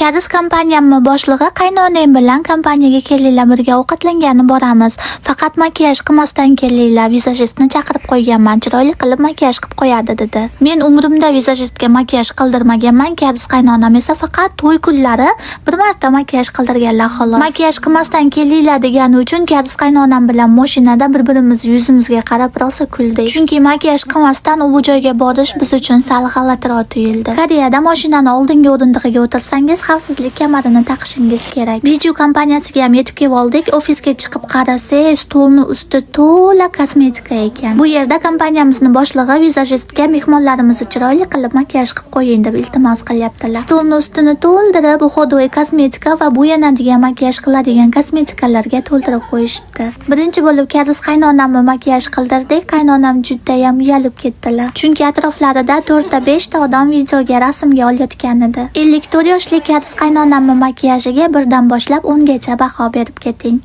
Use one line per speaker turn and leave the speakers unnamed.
Koreys kompaniyamni boshlig'i qaynonam bilan kompaniyaga kelinglar, birga ovqatlangani boramiz. Faqat makiyaj qilmasdan kelinglar, vizajistni chaqirib qo'yganman, chiroyli qilib makiyaj qilib qo'yadi, dedi. Men umrimda vizajistga makiyaj qildirmaganman, koreys qaynonam esa faqat to'y kunlari bir marta makiyaj qildirganlar, xolos. Makiyaj qilmasdan kelinglar degani uchun koreys qaynonam bilan mashinada bir-birimizni yuzimizga qarab rosa kuldik. Chunki makiyaj qilmasdan u bu joyga borish biz uchun sal g'alatiroq tuyuldi. Koreyada mashinani oldingi o'rindig'iga o'tirsangiz, xavfsizlik kamarini taqishingiz kerak. Bijou kompaniyasiga ham yetib kelib oldik. Ofisga chiqib qarasak, stolni usti to'la kosmetika ekan. Bu yerda kompaniyamizni boshlig'i vizajistga mehmonlarimizni chiroyli qilib makiyaj qilib qo'ying deb iltimos qilyaptilar. Stolni ustini to'ldirib, уходовый kosmetika va bo'yanadigan, makiyaj qiladigan kosmetikalarga to'ldirib qo'yishibdi. Birinchi bo'lib koreys qaynonamni makiyaj qildirdik. Qaynonam judayam uyalib ketdilar. Chunki atroflarida 4 ta 5 ta odam videoga, rasmga olayotgan edi. 54 yoshli koreys qaynonamni makiyajiga 1 dan boshlab 10 gacha baho berib keting.